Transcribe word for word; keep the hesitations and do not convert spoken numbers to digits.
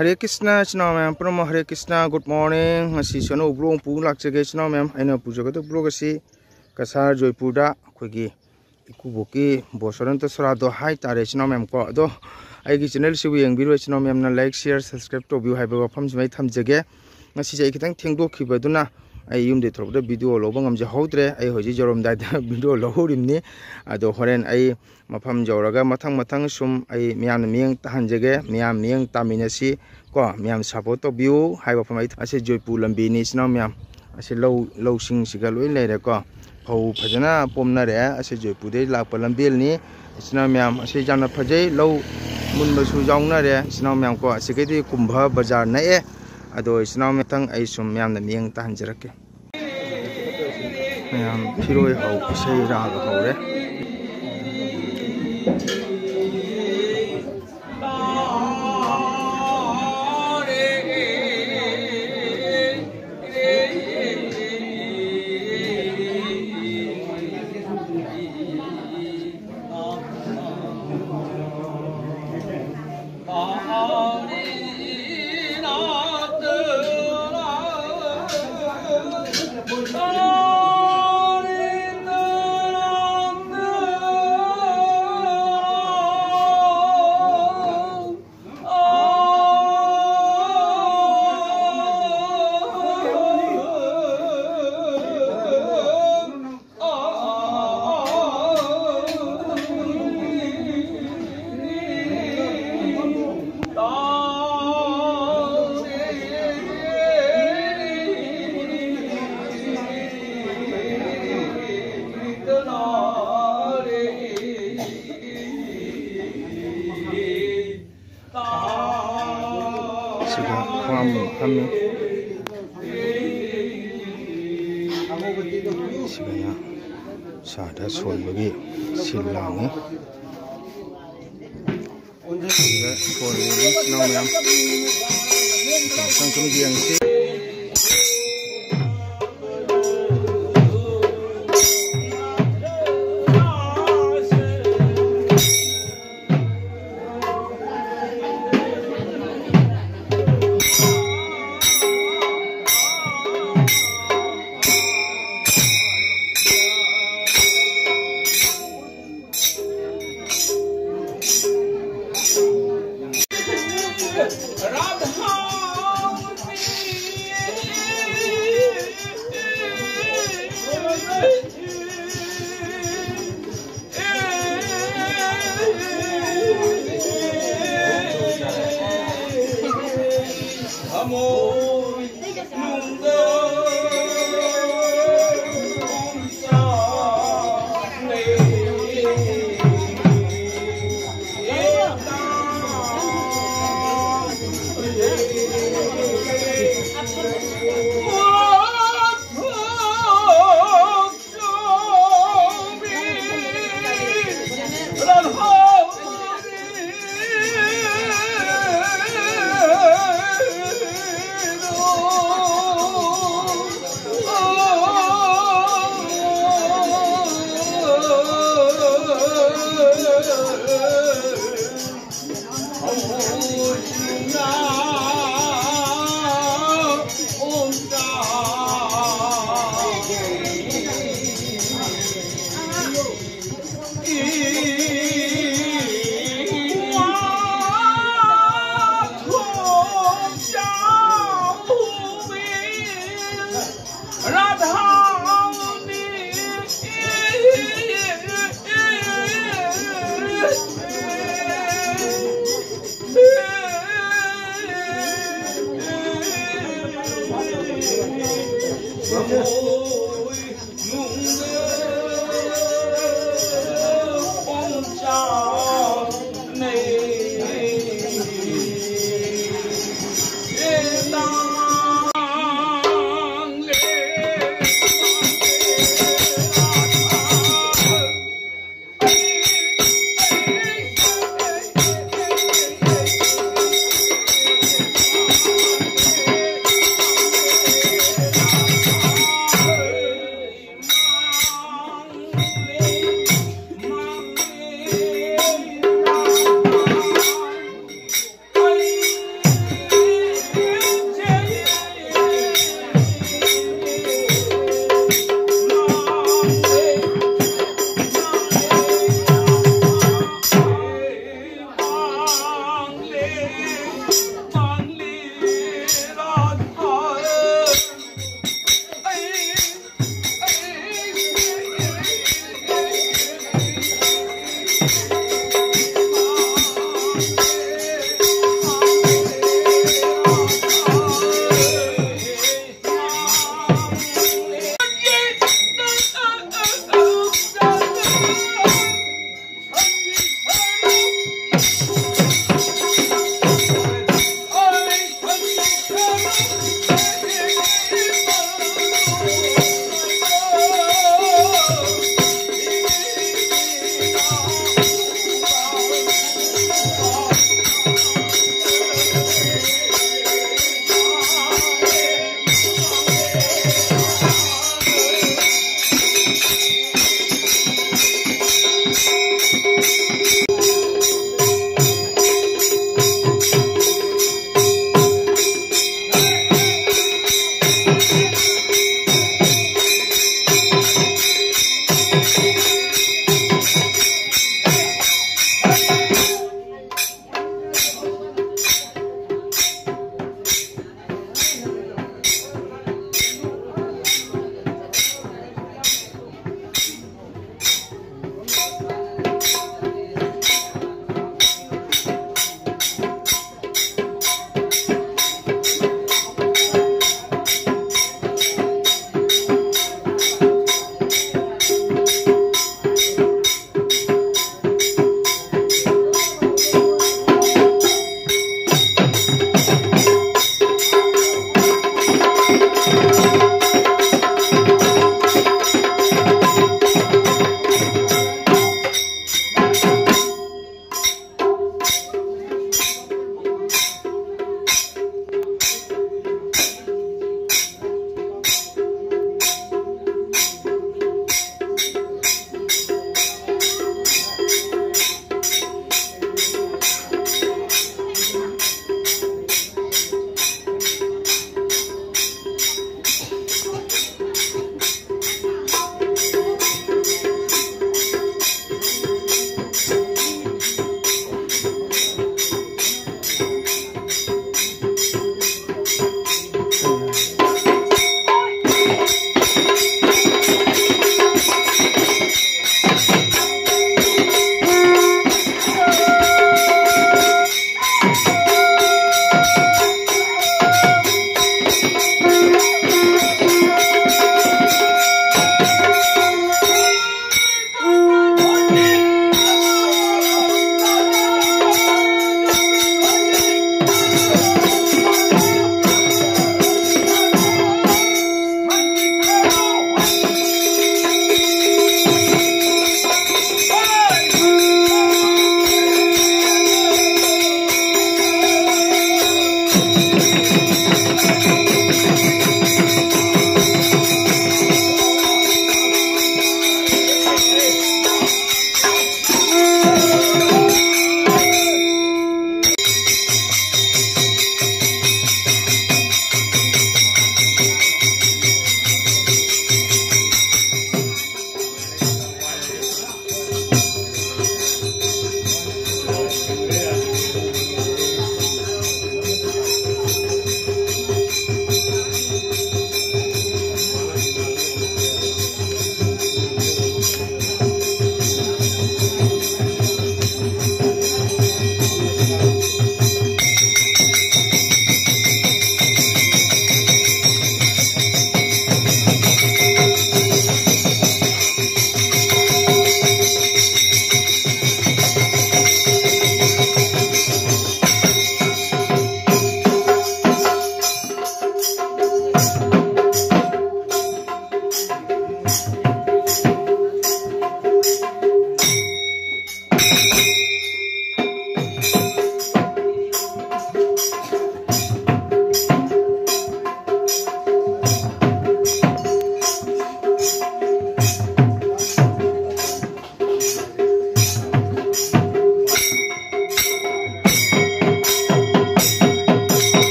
ꯍꯔꯦ ꯀ꯭ꯔꯤꯁꯅ, ꯏꯆꯤꯟ ꯏꯅꯥꯎ ꯃꯌꯥꯝ ꯄꯨꯝꯅꯃꯛ ꯍꯔꯦ ꯀ꯭ꯔꯤꯁꯅ, good morning꯫ ꯉꯁꯤꯁꯨ ꯑꯅꯧꯕ vlog ꯑꯃ ꯄꯨ ꯂꯥꯛꯆꯒꯦ, ꯏꯆꯤꯟ ꯏꯅꯥꯎ ꯃꯌꯥꯝ꯫ ꯑꯩꯅ ꯄꯨꯖꯒꯗꯕ vlog ꯑꯁꯤ ꯀꯁꯥꯔ ꯖꯣꯏꯄꯨꯔꯗ ꯑꯩꯈꯣꯏꯒꯤ ꯏꯀꯨꯕꯣꯛꯀꯤ ꯕꯣꯁꯣꯔꯟꯇ ꯁꯣꯔꯥꯗꯣ ꯍꯥꯏꯇꯥꯔꯦ, ꯏꯆꯤꯟ ꯏꯅꯥꯎ ꯃꯌꯥꯝ ꯀꯣ꯫ ꯑꯗꯣ ꯑꯩꯒꯤ channel ꯁꯤꯕꯨ ꯌꯦꯡꯕꯤꯔꯤꯕ ꯏꯆꯤꯟ ꯏꯅꯥꯎ ꯃꯌꯥꯝꯅ like, share, subscribe ꯇꯧꯕꯤꯌꯨ ꯍꯥꯏꯕ ꯋꯥꯐꯝꯁꯤꯃ ꯑꯩ ꯊꯝꯖꯒꯦ꯫ ꯉꯁꯤꯁꯦ ꯑꯩ ꯈꯤꯇꯪ ꯊꯦꯡꯗꯣꯛꯈꯤꯕꯗꯨꯅ ꯑꯩ ꯌꯨꯝꯗꯒꯤ ꯊꯣꯛꯂꯛꯄꯗ video ꯂꯧꯕ ꯉꯝꯖꯍꯧꯗ꯭ꯔꯦ꯫ ꯑꯩ ꯍꯧꯖꯤꯛ ꯌꯧꯔꯝꯗꯥꯏꯗ video ꯂꯧꯍꯧꯔꯤꯕꯅꯤ꯫ ꯑꯗꯣ ꯍꯣꯔꯦꯟ ꯑꯩ ꯃꯐꯝ ꯌꯧꯔꯒ ꯃꯊꯪ ꯃꯊꯪ ꯁꯨꯝ ꯑꯩ ꯃꯤꯌꯥꯝꯅ ꯃꯤꯠꯌꯦꯡ ꯇꯥꯍꯟꯖꯒꯦ, ꯃꯤꯌꯥꯝ ꯃꯤꯠꯌꯦꯡ ꯇꯥꯃꯤꯟꯅꯁꯤ ꯀꯣ, ꯃꯤꯌꯥꯝ support ꯇꯧꯕꯤꯌꯨ ꯍꯥꯏꯕ ꯋꯥꯐꯝ ꯑꯩ꯫ ꯑꯁꯤ ꯖꯣꯏꯄꯨꯔ ꯂꯝꯕꯤꯅꯤ, ꯏꯆꯤꯟ ꯏꯅꯥꯎ ꯃꯌꯥꯝ꯫ ꯑꯁꯤ ꯂꯧ, ꯂꯧꯁꯤꯡꯁꯤꯒ ꯂꯣꯏ ꯂꯩꯔꯦꯀꯣ꯫ ꯐꯧ ꯐꯖꯅ ꯄꯣꯝꯅꯔꯦ꯫ ꯑꯁꯤ ꯖꯣꯏꯄꯨꯔꯗꯒꯤ ꯂꯥꯛꯄ ꯂꯝꯕꯦꯜꯅꯤ꯫ ꯏꯆꯤꯟ ꯏꯅꯥꯎ ꯃꯌꯥꯝ, ꯑꯁꯤ ꯌꯥꯝꯅ ꯐꯖꯩ꯫ ꯂꯧ ꯃꯨꯟꯕꯁꯨ ꯌꯥꯎꯅꯔꯦ, ꯏꯆꯤꯟ ꯏꯅꯥꯎ ꯃꯌꯥꯝ ꯀꯣ꯫ ꯑꯁꯤꯒꯩꯗꯤ ꯀꯨꯝꯚ ꯕꯖꯥꯔ ꯅꯛꯑꯦ꯫ ꯑꯗꯣ ꯏꯆꯤꯟ ꯏꯅꯥꯎ ꯃꯊꯪ ꯑꯩ ꯁꯨꯝ ꯃꯌꯥꯝꯗ ꯃꯤꯠꯌꯦꯡ ꯇꯥꯍꯟꯖꯔꯛꯀꯦ꯫ ꯃꯌꯥꯝ ꯐꯤꯔꯣꯏ ꯍꯧ, ꯏꯁꯩ ꯔꯥꯒ ꯍꯧꯔꯦ꯫ ꯁꯤꯒ ꯈ꯭ꯋꯥꯡ ꯐꯝꯃꯤ꯫ ꯁꯤꯒꯅ ꯁꯥꯗ ꯁꯣꯟꯕꯒꯤ ꯁꯤꯜ ꯂꯥꯡꯉꯤ꯫ ꯁꯤꯗ ꯁꯣꯜꯂꯤꯕ ꯏꯆꯤꯟ ꯏꯅꯥꯎ ꯃꯌꯥꯝ ꯃꯊꯪ ꯃꯊꯪ ꯁꯨꯝ ꯌꯦꯡꯁꯤ꯫